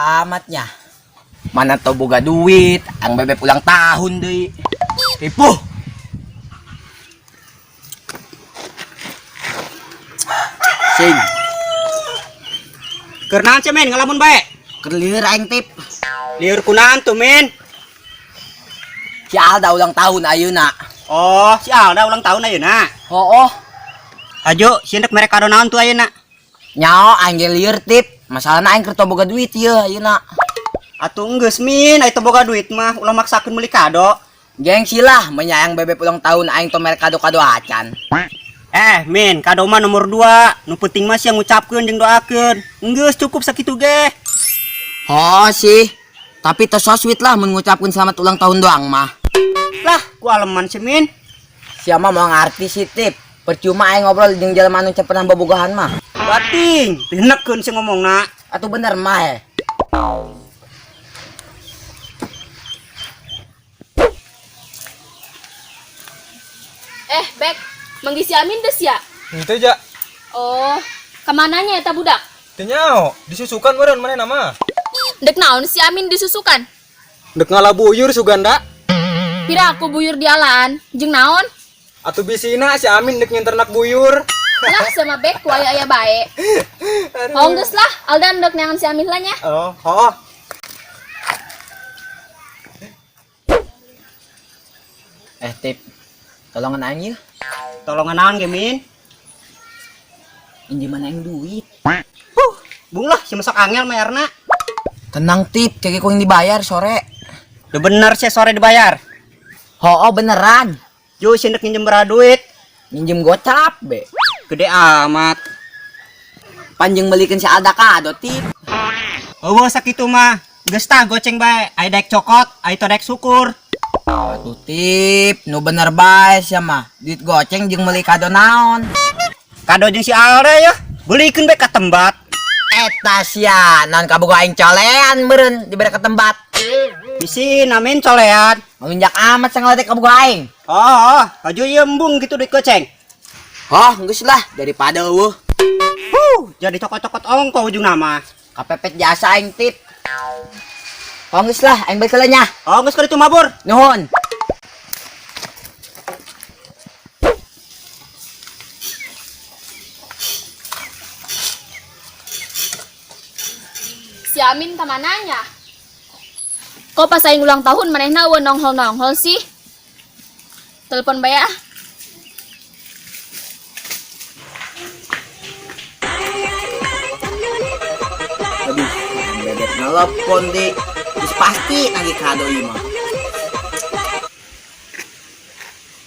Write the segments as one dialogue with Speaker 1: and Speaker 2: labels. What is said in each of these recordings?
Speaker 1: Amatnya. Mana teu boga duit, ang bebek ulang tahun deui. Ripuh. Sing,
Speaker 2: Keur naon sia, Min, ngalamun bae?
Speaker 1: Keur lieur aing, Tip.
Speaker 2: Lieur kunaon tuh, Min?
Speaker 1: Si Alda ulang tahun ayeuna.
Speaker 2: Oh, si Alda ulang tahun ayeuna.
Speaker 1: Hooh.
Speaker 2: Hajo, si ndek mere kado naon tuh ayeuna?
Speaker 1: Nyao aing ge lieur, Tip. Masalahna aing keur teu boga duit ieu ayeuna.
Speaker 2: Atuh enggeus, Min, aya teu boga duit mah ulah maksakeun meuli kado.
Speaker 1: Gengsi lah, menyayang bebek ulang tahun aing teu mere kado-kado acan.
Speaker 2: Eh, Min, kado mah nomor 2. Nu penting mah sia ngucapkeun jeung doakeun. Enggeus cukup sakitu ge.
Speaker 1: Oh sih, tapi teu so sweet lah mun ngucapkeun selamat ulang tahun doang mah.
Speaker 2: Lah, ku aleman sih, Min.
Speaker 1: Siapa mau ngarti sih, Tip. Percuma aing ngobrol jeung jelema anu can pernah bobogohan mah.
Speaker 2: Bating, dinekeun sih ngomongna.
Speaker 1: Atuh bener mah.
Speaker 3: Eh, Bek, manggih si Amin des ya?
Speaker 4: Henteu ja.
Speaker 3: Oh, kemananya eta budak?
Speaker 4: Teu nyao, disusukan meureun manehna mah.
Speaker 3: Dek naon si Amin disusukan?
Speaker 4: Dek ngala buyur suganda.
Speaker 3: Pira aku buyur di alaan, jeung naon?
Speaker 4: Atuh bisina si Amin dek nyinternak buyur.
Speaker 3: Lah sama Bek ku aya-aya bae. Oh, geus lah, Aldan dek neangan si Amin lah nya.
Speaker 4: Oh, oh.
Speaker 1: Eh, Tip. Tolongan aing yeuh.
Speaker 2: Tolongan naon ge, Min?
Speaker 1: Injeman aing duit.
Speaker 2: Huh, bung lah si masuk angel mayarna.
Speaker 1: Tenang, Tip, keke ku yang dibayar sore.
Speaker 2: Udah bener sih sore dibayar.
Speaker 1: Hooh beneran.
Speaker 2: Jo, si ndek nginjem berapa duit?
Speaker 1: Minjem gocap be.
Speaker 2: Gede amat.
Speaker 1: Panjang belikeun si Alda kado, Tip.
Speaker 2: Eueuh sakitu mah. Geus tah goceng bae, aya daek cokot, aya teu daek syukur.
Speaker 1: Atuh, Tip, nu bener bae sia mah. Duit goceng jeung meuli kado naon?
Speaker 2: Kado jeung si Alda ya, belikeun bae ka tembat.
Speaker 1: Eta sia, naon kabogo aing colean meureun dibere ka tembat.
Speaker 2: Bisi namin colean.
Speaker 1: Ngelunjak amat sangaletek kabogo aing.
Speaker 2: Oh, oh, haju ieu embung gitu duit goceng.
Speaker 1: Oh, geus lah daripada eueuh.
Speaker 2: Huh, jadi cokot-cokot ongko ujung nama.
Speaker 1: Kapepet jasa aing, Tip. Oh, geus lah, aing balik heula nya.
Speaker 2: Oh, geus ka ditu mabur.
Speaker 1: Nuhun.
Speaker 3: Si Amin kamananya? Kok pas aing ulang tahun manehna eueuh nongol-nongol sih? Telepon bae ah.
Speaker 1: Aduh, bebek nelpon di. Terus pasti lagi kado ieu mah.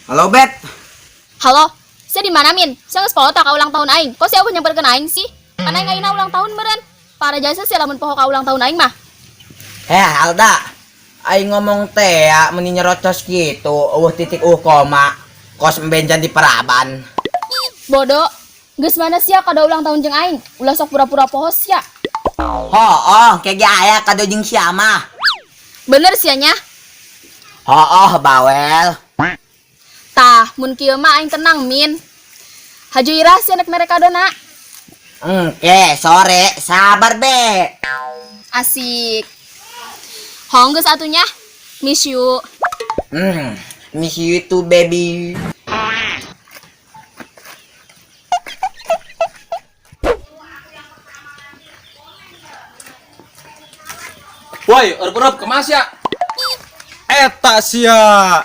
Speaker 1: Halo, Bet.
Speaker 3: Halo, sia di mana, Min? Sia geus poho tah ka ulang tahun aing. Kok sia eueuh nyamperkeun aing sih? Kan aing ayeuna ulang tahun meureun. Para jasa sia lamun poho ka ulang tahun aing mah.
Speaker 1: Heh, Alda. Aing ngomong teh ya, meni nyerocos gitu, eueuh titik eueuh koma. Kos embenjan di paraban.
Speaker 3: Bodoh. Geus mana sia kado ulang tahun jeung aing? Ulah sok pura-pura poho sia.
Speaker 1: Hooh, kayak ge aya kado jeung sia mah.
Speaker 3: Bener sia nya?
Speaker 1: Hooh, bawel.
Speaker 3: Tah, mun kieu mah aing tenang, Min. Haju irah sia nek mere kadona.
Speaker 1: Engke, sore, sabar be.
Speaker 3: Asik. Hong geus atunya. Miss you.
Speaker 1: Miss you too, baby.
Speaker 5: Woi, eurup-eurup kemas ya?
Speaker 4: Eta sia.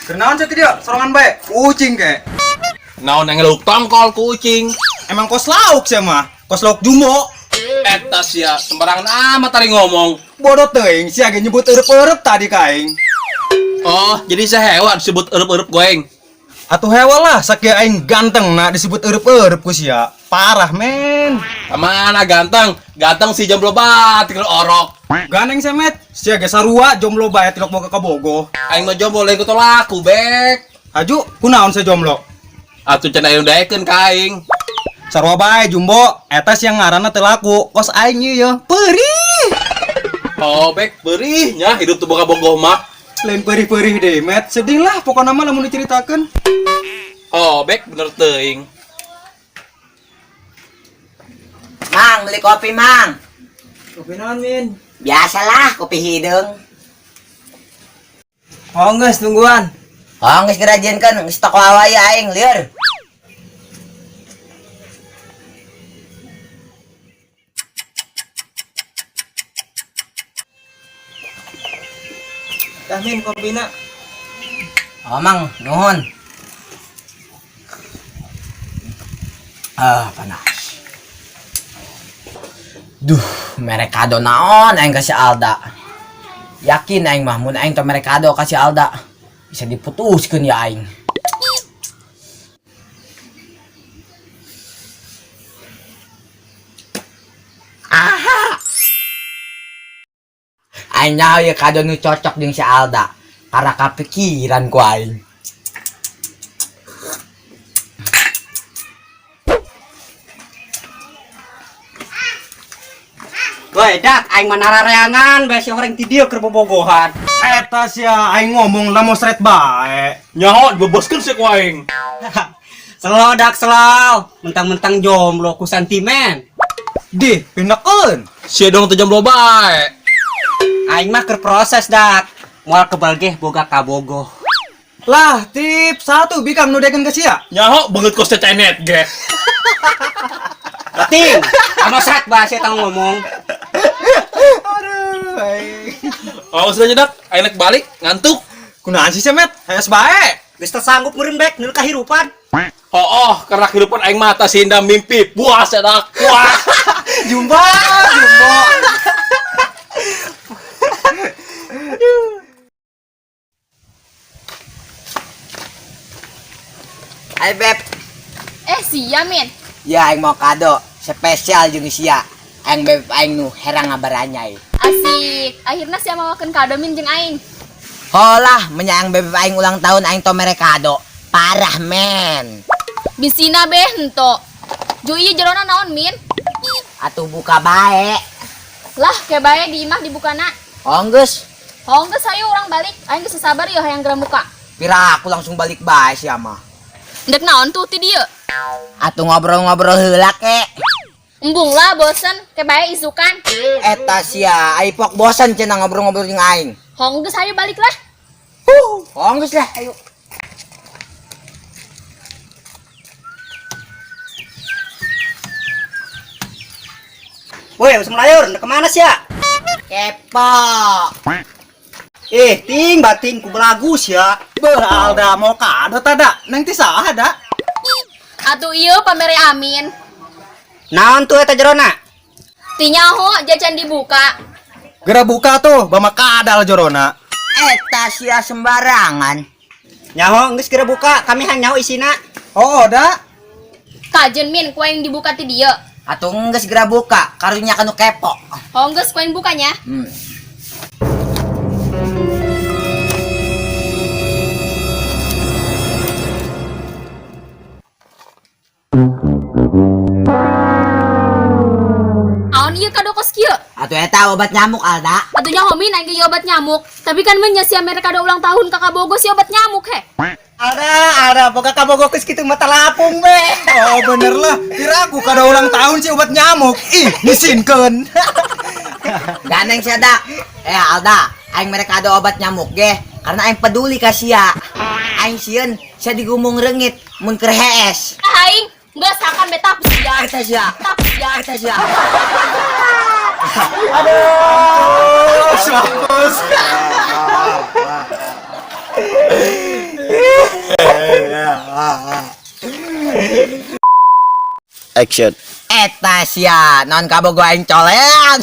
Speaker 4: Kenaon sia dia? Sorangan bae. Kucing ke.
Speaker 5: Naon yang ngeluk tongkol kucing.
Speaker 4: Emang kos lauk sia mah. Kos lauk jumbo.
Speaker 5: Eta sia sembarangan amat tadi ngomong.
Speaker 4: Bodoh teuing sia ge nyebut eurup-eurup tadi ka aing.
Speaker 5: Oh, jadi saya hewan disebut eurup-eurup goeng.
Speaker 4: Atuh hewa lah, sakieu aing ganteng nak disebut eurup-eurup ku sia. Parah men.
Speaker 5: Mana ganteng? Ganteng si jomblo bae tinggal orok.
Speaker 4: Gandeng sia met, sia ge sarua jomblo bae tilok boga ka bogoh.
Speaker 5: Aing mah jomblo lain ku laku, Bek.
Speaker 4: Haju, kunaon sia jomblo?
Speaker 5: Atuh cenah aya nu daekeun ka aing.
Speaker 4: Sarua bae jumbo, eta sia ngaranna teu laku. Kos aing ieu ye, perih.
Speaker 5: Oh, Bek, perih nya hidup teu boga bogoh mah.
Speaker 4: Lain perih-perih deh, met. Sedih lah pokokna mah lamun diceritakeun.
Speaker 5: Oh, Bek, bener teuing.
Speaker 1: Mang, beli kopi, Mang.
Speaker 6: Kopi naon, Min?
Speaker 1: Biasalah, kopi hideung.
Speaker 6: Oh, geus tungguan.
Speaker 1: Oh, geus gerajieunkeun, geus tok wawa ya aing lieur.
Speaker 6: Tah, Min, kopina.
Speaker 1: Oh, Mang, nuhun. Ah, panas. Duh, mere kado naon aing ka si Alda. Yakin aing mah mun aing teh mere kado ka si Alda bisa diputuskeun ya aing. Aha. Aing nyaho ieu kado nu cocok jeung si Alda. Karena kapikiran ku aing.
Speaker 2: Woi, dak aing mah narareangan bae si horeng ti dieu keur bobogohan.
Speaker 4: Eta sia aing ngomong lah mosret bae.
Speaker 5: Nyaho dibeboskeun sih ku aing.
Speaker 2: Selo dak selo, mentang-mentang jomblo ku sentimen.
Speaker 4: Dih, pinakeun.
Speaker 5: Sia dong teu jomblo bae.
Speaker 2: Aing mah keur proses dak. Moal kebal geh boga kabogoh.
Speaker 4: Lah, tip satu bikang nu dekeun ka sia.
Speaker 5: Nyaho beungeut kos cenet ge.
Speaker 2: Bating, amo sret bae sia ngomong.
Speaker 4: Aduh, aing.
Speaker 5: Oh, sudah nyedak, aing rek balik ngantuk.
Speaker 4: Kunaon sih sia, Met? Hayas bae.
Speaker 2: Geus teu sanggup meureun bek neul kahirupan.
Speaker 5: Oh, karena kehidupan aing mata sinda mimpi puas ya dak. Puas.
Speaker 4: Jumbo, jumbo.
Speaker 1: Hai Beb.
Speaker 3: Eh, sia, Min.
Speaker 1: Ya aing mau kado spesial jeung sia. Aing beb aing nu herang ngabaranyai.
Speaker 3: Asik. Akhirnya sia mawakeun kado Min jeung aing.
Speaker 1: Holah, menyang beb aing ulang tahun aing to mere kado. Parah men.
Speaker 3: Bisina beh hento. Ju ieu jerona naon, Min?
Speaker 1: Atuh buka bae.
Speaker 3: Lah, ke bae di imah dibukana.
Speaker 1: Oh geus,
Speaker 3: Oh, geus hayu urang balik. Aing geus sabar yeuh hayang geura muka.
Speaker 1: pira aku langsung balik bae sia mah.
Speaker 3: Ndek naon tuh ti dieu?
Speaker 1: Atuh ngobrol-ngobrol heula ke.
Speaker 3: Embung lah bosen, ke bae isukan.
Speaker 1: Eta sia, ai pok bosan cenah ngobrol-ngobrol jeung aing.
Speaker 3: Hong geus hayu balik lah.
Speaker 1: Huh, oh geus lah, ayo.
Speaker 2: Woi, usum layur, ndek kemana sia?
Speaker 1: Kepo.
Speaker 2: Eh, ting bating ku belagu sia.
Speaker 4: Beuh, Alda mau kado tada. Neng ti saha da?
Speaker 3: Atuh ieu pamere Amin.
Speaker 2: Naon tuh eta jerona?
Speaker 3: Ti nyaho jajan dibuka.
Speaker 4: Geura buka tuh, bama kadal jorona.
Speaker 1: Eta sia sembarangan.
Speaker 2: Nyaho geus geura buka, kami hayang nyaho isina.
Speaker 4: Oh, da.
Speaker 3: Kajen Min, ku aing dibuka ti dieu.
Speaker 1: Atuh geus geura buka, karunya kanu kepo.
Speaker 3: Hong geus ku aing bukanya. Aon ieu kado kos kieu?
Speaker 1: Atuh eta obat nyamuk Alda.
Speaker 3: Atuh nyaho Min aing ge obat nyamuk. Tapi kan men nya sia mere kado ulang tahun kakak bogo si obat nyamuk he.
Speaker 2: Alda, Alda boga kabogoh geus kitu mata lapung be.
Speaker 4: Oh, bener lah. Kira aku kado ulang tahun sih obat nyamuk. Ih, misinkeun.
Speaker 1: Ganeng sia da. Eh Alda, aing mere kado obat nyamuk ge karena aing peduli ka sia. Aing sieun sia digumung reungit mun keur hees.
Speaker 3: Ah, aing geus hakan betap sia.
Speaker 1: Eta sia.
Speaker 3: Tap sia.
Speaker 1: Eta sia.
Speaker 4: Aduh, mampus.
Speaker 7: Action.
Speaker 1: Eta sia, non kabogo aing colean.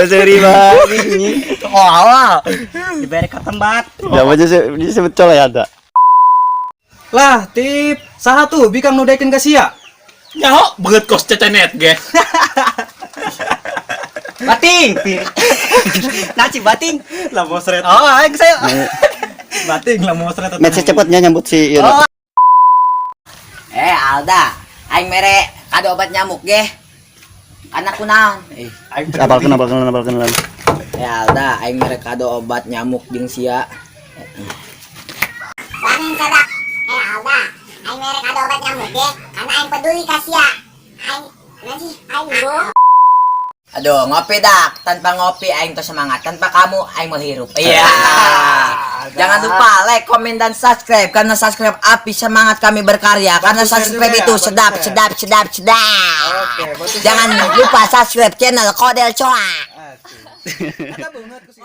Speaker 7: Seri banget.
Speaker 1: Oh,
Speaker 2: Dibere ka tempat.
Speaker 7: Ya aja sih disebut colek ada.
Speaker 4: Lah, tip saha tuh bikang nu dekeun ka sia.
Speaker 5: Nyaho beungeut kos cenet ge.
Speaker 2: Bating. Nah, ci bating.
Speaker 4: Lah mosret.
Speaker 2: Oh, aing saya.
Speaker 4: Bating lah mosret.
Speaker 7: Match cepatnya nyambut si Yuna.
Speaker 1: Eh Alda, aing mere kado obat nyamuk ge. Karena kunaon? Eh,
Speaker 7: Apal kenal, apal kenal, apal kenalan.
Speaker 1: eh Alda, aing mere kado obat nyamuk jeung sia.
Speaker 8: Wangin sadak. Eh Alda, aing mere kado obat nyamuk ge karena aing peduli ka sia. Aing
Speaker 1: Aduh, ngopi dak. Tanpa ngopi aing tuh semangat. Tanpa kamu aing mau hirup. Iya. Jangan lupa like, komen dan subscribe karena subscribe api semangat kami berkarya. Karena
Speaker 6: Bantu share
Speaker 1: subscribe
Speaker 6: juga ya,
Speaker 1: itu
Speaker 6: bantu
Speaker 1: sedap,
Speaker 6: share.
Speaker 1: Sedap, sedap, sedap.
Speaker 6: Oke, bantu share.
Speaker 1: Jangan lupa subscribe channel Kodel Coa.
Speaker 6: Asik. Eta beungeut ku si.